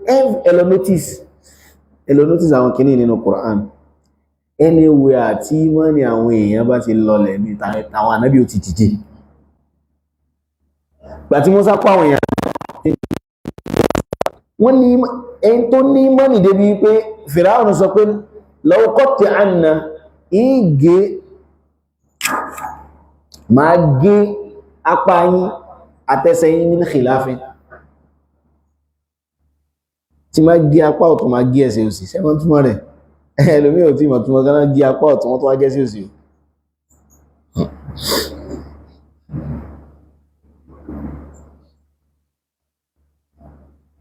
Ẹ lọ notice àwọn kìíní nínú Quran. Anywhere tí mọ́ni àwọn èèyàn bá ti lọlẹ̀ ní àwọn ànábì ó ti dìde. Gbà tí Mùsá kó àwọn èèyàn, wọ́n ní ẹni tó ní mọ́nì débi pé Fìràwọn sọ pé law qata'anna ìgé, máa gé apá yín àtẹsẹ̀ yín min khilafin. Tí máa gé apá ọ̀tún, máa gé ẹsẹ̀ òsì. Sẹ́wọ́n túmọ̀ rẹ̀? Ẹlòmí ò tí mọ̀ túmọ̀ kan. Gé apá ọ̀tún, wọ́n tó wá gé sí òsì.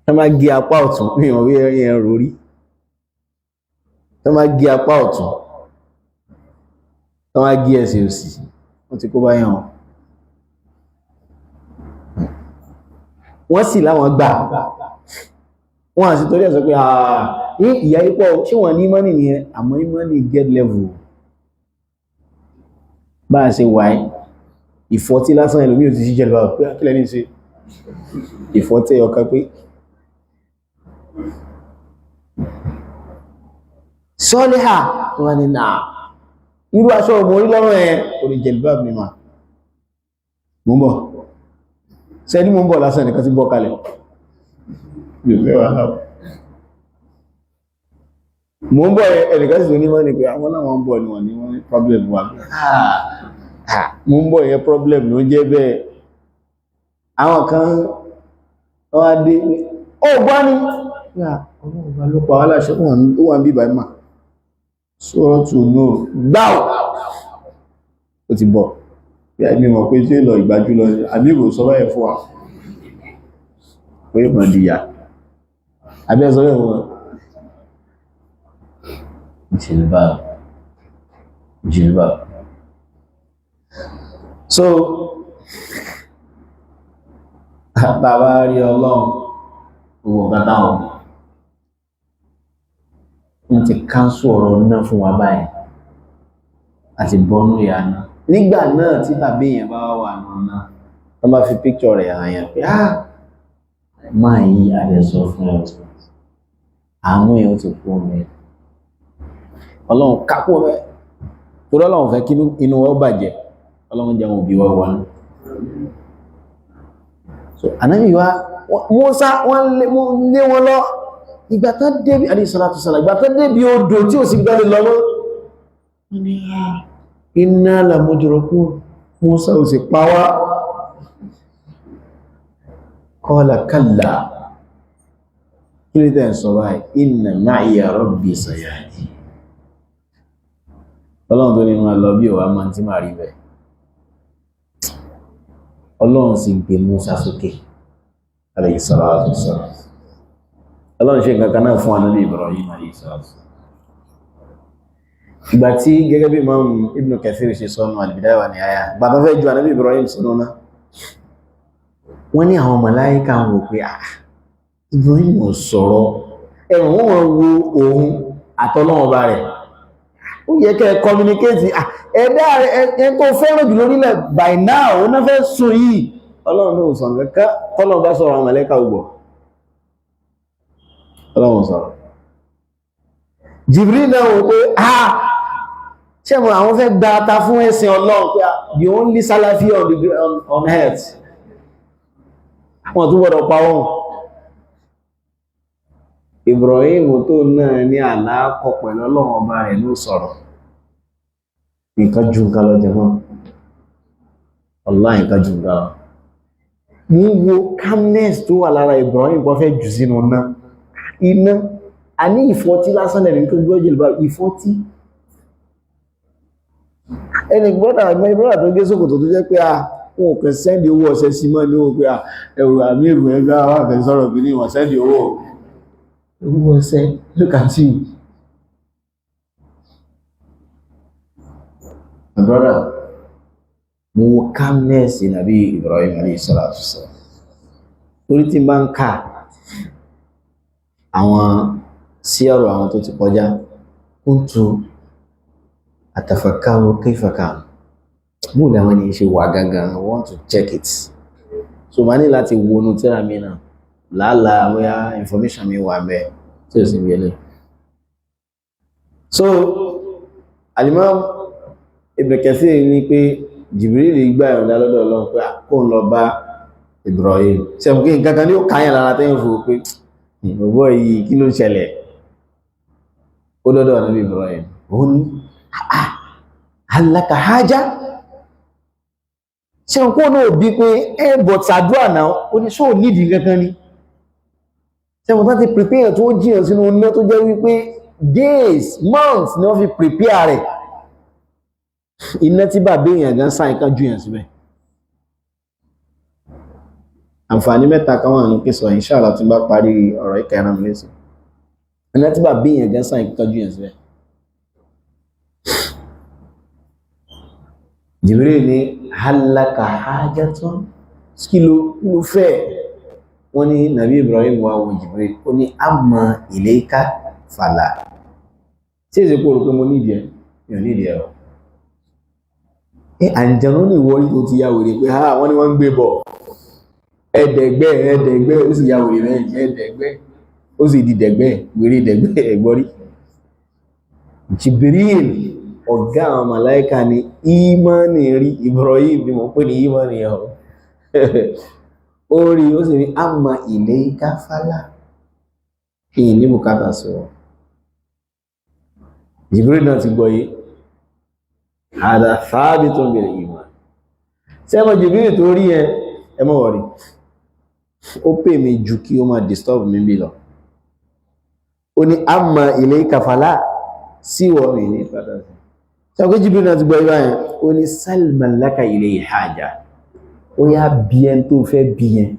Tó máa gé apá ọ̀tún, mi ò rí ẹ̀rọ rí. Tó máa gé apá ọ̀tún, tó máa gé ẹsẹ̀ òsì, wọ́n ti kó báyàn. Wọ́n sì láwọn gbà wọ́n àti torí ẹ̀ sọ pé ní ìyá ipò ṣé wọ́n ní mọ́nì nìyẹn. Àmọ́ ìmọ́nì get level. Bá a ṣe wà ẹ́, ìfọ́tí lásán, ẹlòmí ò ti ṣíjẹ́ lọ pé kílẹ̀ ní ṣe ìfọ́tí ọkà pé sọ́líhà wọ́n ni náà irú aṣọ ọmọ orí lọ́rùn ẹ̀ orí jẹ̀lúbáàbù ni máa mú bọ̀ sẹ́ni mú bọ̀ lásán nìkan tí bọ́ kalẹ̀. Mú ń bọ̀, ẹnìkan sì tó ní mọ́ ni pé àwọn náà wọ́n ń bọ̀ ni wọ́n ní wọ́n ní problem wà. Mú ń bọ̀ yẹn, problem ló ń jẹ́ bẹ́ẹ̀. Àwọn kan wọ́n á dé, ó gbọ́ ní ọlọ́ọ̀bá ló pa wá láṣẹ, ó wà ń bíbá ìmà Suratu Nur gbáò, ó ti bọ̀ bí i mímọ̀ pé tí ó lọ ìgbájú lọ àbí ìrò sọ báyẹ̀ fún wa pé mọ̀ dìyà àbí ẹ sọ bẹ́ẹ̀ fún wa. Jilbab, jilbab. So bàbá rí Ọlọ́run, gbogbo nǹkan táwọn wọ́n ti káńsù ọ̀rọ̀ náà fún wa báyìí àti bọ́nú ìyá náà. Nígbà náà tí bàbá èèyàn bá wà náà, wọ́n bá fi píkṣọ̀ rẹ̀ hàn yàn pé ah, máa yí adẹ sọ fún ẹ, àánú yẹn ó ti kú omi. Ọlọ́run kápò rẹ̀ torí Ọlọ́run fẹ́ kí inú wa bàjẹ́. Ọlọ́run jẹun òbí wa wọnú. So ànábì wa Mùsá, wọ́n lé wọn lọ. Ìgbà tán débi, alayhi salatu wassalam, ìgbà tán débi odò tí ò sí gbá lè lọ mọ́, wọ́n ní inna lamudrakun, Mùsá ò sì pa wá. Qala kalla, kí ló tẹ́ ń sọ báyìí? Inna ma'iya rabbi sayahdi. Ọlọ́run tó ní máa lọ bí òwá máa tí máa rí bẹ́ẹ̀. Ọlọ́run sì gbé Mùsá sókè, alayhi salatu wassalam. Ọlọ́run ṣe nǹkan kan náà fún ànábì Ibrahim, alayhi salatu wassalam. Ìgbà tí, gẹ́gẹ́ bí Imam Ibn Kathir ṣe sọ́nù Al-Bidaya wa Nihaya, ìgbà tó fẹ́ ju ànábì Ibrahim sínú náà, wọ́n ní àwọn màláíkà ń wò pé ah, Ibrahim ò sọ̀rọ̀. Ẹ̀wọ̀n wọ́n wo òun àtọlọ́wọ́n ba rẹ̀. Ó yẹ kẹ́ communicate ẹ̀dá ẹ̀ tó fẹ́ràn jù lórílẹ̀ by now, ó náà fẹ́ sùn yìí. Ọlọ́run ló sọ nǹkan. Tọ́lọ́run bá sọ̀rọ̀, àwọn màláíkà gbọ́. Ọlọ́run sọ̀rọ̀. Jibril náà wò pé ah, ṣé mo àwọn fẹ́ gba ata fún ẹ̀sìn Ọlọ́run pé the only Salafi on earth, wọ́n tún gbọ́dọ̀ pa wọ́n. Ibrahim tó náà ní àlákọ̀ pẹ̀lú Ọlọ́run ọba rẹ̀ ló sọ̀rọ̀. Nǹkan ju nǹkan lọ jẹmọ́, wallahi, nǹkan ju nǹkan lọ. Mú wo calmness tó wà lára Ibrahim kó fẹ́ jù sínú iná. Iná a ní ìfọ́tí lásán lẹ́nu tó gbọ́ jìlbá ìfọ́tí. Ẹni gbọ́dọ̀ àgbẹ̀ ìbrọ́dà tó gé sókòtò tó jẹ́ pé a wọn kàn send owó ọ̀sẹ̀ sí mọ́ ní owó pé ẹ̀rù àmì ìrù ẹgbẹ́ àwọn àfẹ́ sọ̀rọ̀ bí ní wọ́n send owó ọ̀sẹ̀. Look at you, my brother. Mo wo calmness Nàbí Ibrahim, alayhi salatu wassalam, torí tí n bá ń kà àwọn sí ọ̀rọ̀ àwọn tó ti kọjá, kuntu atafakkaru kayfa kan mú làwọn ènìyàn ṣe wà gangan. I want to check it, so màá ní láti wọnú tírà mi náà. Làálàá bóyá information mi wà bẹ́ẹ̀ tí ò sí bí eléyìí. So Al-Imam Ibn Kathir ní pé Jibril gbà ìrọ̀lá lọ́dọ̀ Ọlọ́run pé kó ń lọ bá Ibrahim. Sẹ́mu kí nǹkan kan ní ó káyàn lára tẹ́yìn fò pé bọ̀bọ̀ yìí, kí ló ń ṣẹlẹ̀? Ó dọ́dọ̀ Ànábì Ibrahim, ó ní, "Hal laka haja?" Sẹ́mu kó náà bí pé ẹ bọ̀ tàdúrà náà? Ó ní sóò nídìí kankan ni. Sẹ́mu tó ti prepare tó jìyàn sínú iná, tó jẹ́ wípé days, months ni wọ́n fi prepare rẹ̀, iná tí bàbá èèyàn gan sáyìn kan jù yàn síbẹ̀. Àǹfààní mẹ́ta kan wà nínú kíso, inshallah, tí n bá parí ọ̀rọ̀ ìkà ẹran mi lẹ́sìn. Iná tí bàbá èèyàn gan sáyìn kan jù yàn síbẹ̀. Jibril ní, "Hal laka hajatun?" Kí ló fẹ́? Wọ́n ní Nàbí Ibrahim wá wo Jibril, ó ní, "Amma ilayka fala." Tí èsì kó rò pé mo nídìí ẹ, mi ò nídìí ẹ o. Àǹjẹ̀nú ní ìwọ́rí tó ti ya wèrè pé ha, wọ́n ní wọ́n ń gbé bọ̀ ẹ̀ẹ́dẹ̀gbẹ́ ẹ̀ẹ́dẹ̀gbẹ́, ó sì ya wèrè rẹ̀ ẹ̀ẹ́dẹ̀gbẹ́, ó sì di dẹ̀gbẹ́, wèrè dẹ̀gbẹ́ ẹ̀gbọ́rí. Jibril, ọ̀gá àwọn màláíkà ní ìmánì rí Ibrahim ni mo pè ní ìmánì ọ̀. Ó rí, ó sì ní, "Amma ilayka fala." Ìyìn ní bùkátà sí wọn. Jibril náà ti gbọ́ yìí, hada thabitun bil iman. Sẹ́mọ̀ Jibril tó rí ẹ, ẹ má worry, ó pè mí ju kí ó máa disturb mi bí lọ. Ó ní, "Amma ilayka fala." Sí wọ́n mi ní padà sí sẹ́mọ̀ pé Jibril náà ti gbọ́ yìí báyẹn. Ó ní, "Sal man laka ilayhi haja." Ó yá, bí ẹn tó fẹ́ bí yẹn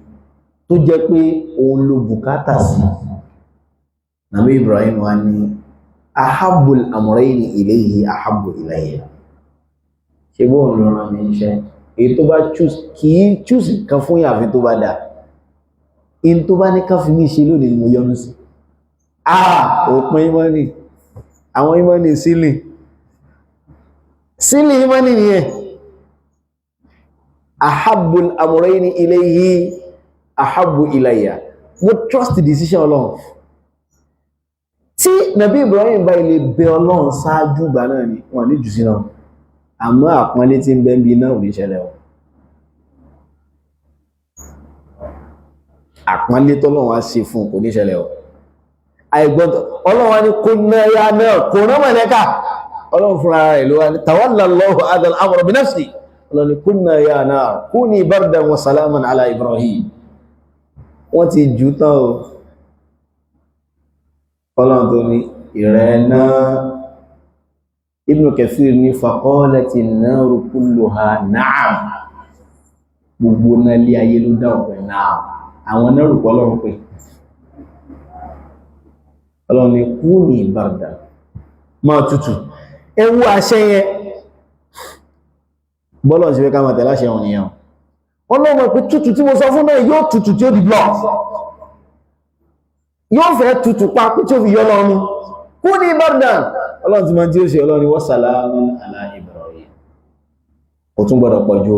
tó jẹ́ pé òun ló bùkátà sí. Nàbí Ibrahim wa ní, "Ahabbul amrayni ilayhi ahabbu ilayya." Ṣe bóun ló rán mi iṣẹ́? Èyí tó bá choose, kì í choose kan fún yàfi tó bá dà in tó bá ní ká fi mí ṣe lónìí ni mo yọ́nú sí. Ah, òpin ìmánì, àwọn ìmánì sílì sílì, ìmánì nìyẹn. "Ahabbul amrayni ilayhi ahabbu ilayya." Mo trust the decision Ọlọ́run. Tí Nàbí Ibrahim bá ilé bẹ Ọlọ́run ṣáájú ìgbà náà ni wọ́n ní jù sí náà, àmọ́ àpọ́nlé tí ń bẹ ń bí náà ò ní ṣẹlẹ̀ o. Àpọ́nlé tọ́lọ́run á ṣe fún kò ní ṣẹlẹ̀ o. Àìgbọ́ntọ̀ Ọlọ́run á ní kó náà náà kò rán mọ̀lẹ́kà, Ọlọ́run fúnra rẹ̀ ló wá ní tawalla Allahu hadha al-amra bi nafsi. Ọlọ́run ní kunna ya nar kuni bardan wa salaman ala Ibrahim. Wọ́n ti jù tán o. Ọlọ́run tó ní ìrẹ́ náà, Ibn Kathir ní faqalati an-naru kulluha na'am. Gbogbo náà lé ayé ló dá ọ̀pẹ náà, àwọn náà rùpọ̀ Ọlọ́run pé Ọlọ́run ní kuni bardan, máa tutù. Ewu àṣẹ yẹn, bọ́lọ̀ sí fẹ́ ká máa tẹ̀lé àṣẹ wọn nìyẹn. Ọlọ́run pé tútù tí mo sọ fún náà yóò tutù tí ó di block, yóò fẹ́ tutù pa pé tí ó fi yọ lọ́run. Kuni bardan, Ọlọ́run ti máa tí ó ṣe. Ọlọ́run ni wa salamun ala Ibrahim. Ó tún gbọ́dọ̀ pọ̀ jù.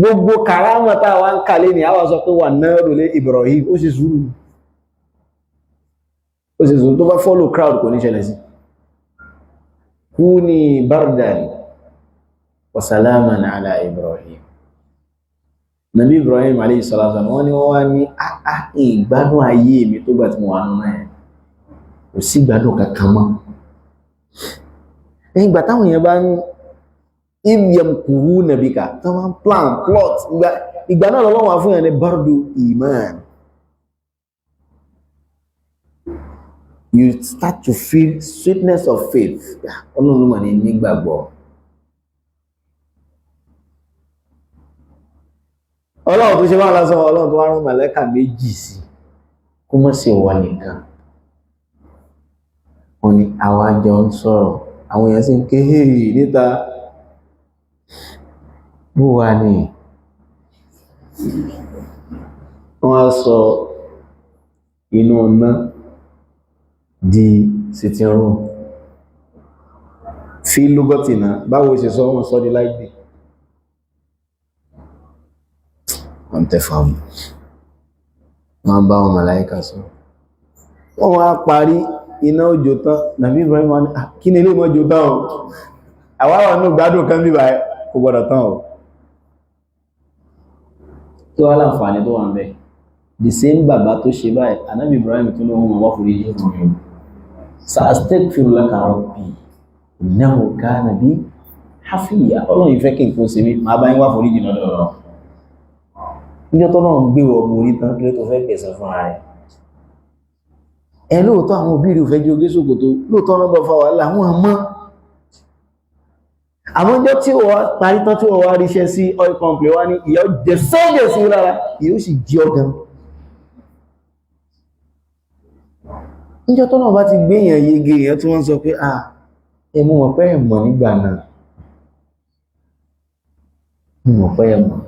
Gbogbo kàrámà tá wá ń kàlé ní àwọn sọ pé wà náà rò lé Ibrahim, ó sì sùúrù, ó sì sùúrù. Tó bá follow crowd, kò ní ṣẹlẹ̀ sí. Kuni bardan wa salaman ala Ibrahim. Nabi Ibrahim alayhi salatu, wọ́n ní wọ́n wá ní àá ìgbádùn ayé mi tó gbà tí mo wà nínú ẹ̀, kò sí ìgbádùn kankan mọ́. Ìgbà táwọn èèyàn bá ń yamkuruna bika, tó máa ń plan plot, ìgbà náà lọ́wọ́ fún yẹn ní bardu iman. You start to feel sweetness of faith. Ọlọ́run mà ní nígbàgbọ́. Ọlọ́run tó ṣe máa lásán, Ọlọ́run tó wá rán màlẹ́kà méjì sí kó mọ́ sí wà nìkan. Wọ́n ní àwa jọ ń sọ̀rọ̀, àwọn èèyàn sì ń ké hey níta. Bó wà ní wọ́n á sọ inú ọ̀nà di sitting room fi lúgọ́tì náà, báwo ṣe sọ, wọ́n sọ di library. Wọ́n tẹ́ fáwọn, wọ́n bá wọn màláíkà sọ, wọ́n wá parí iná òjò tán. Nàbí Ibrahim wọ́n ní, "Kí ni ilé mọ́jò tán o? Àwáwà ní gbádùn kan bíbá kò gbọ́dọ̀ tán o." Tó wá láǹfààní tó wà ń bẹ, the same bàbá tó ṣe báyìí, Ànábì Ibrahim tó ní ohun àwọn forí jì fún mi, "Sa'astaghfiru laka rabbi innahu kana bi hafiya." Ọlọ́run ìfẹ́ kí nǹkan ṣe mí, máa bá yín wá forí jì lọ́dọ̀ ọ̀rọ̀. Níjọ́ tó náà ń gbé wọ borí tán, kí ló tó fẹ́ gbẹ̀san fúnra rẹ̀? Ẹ lóòótọ́, àwọn òbí rẹ̀ ò fẹ́ jí ogé sòkòtò, lóòótọ́ náà bọ́ fa wàhálà àwọn àmọ́ àwọn ọjọ́ tí ó wá parí tán, tí ó wá ríṣẹ́ sí oil company, wá ní ìyà jẹ sọ́jẹ̀ sí lára, ìyà ó sì jí ọgán. Níjọ́ tó náà bá ti gbé èèyàn yege, èèyàn tí wọ́n sọ pé, "Ah, ẹ mú mọ̀ pé ẹ mọ̀ nígbà náà, mú mọ̀ pé ẹ mọ̀."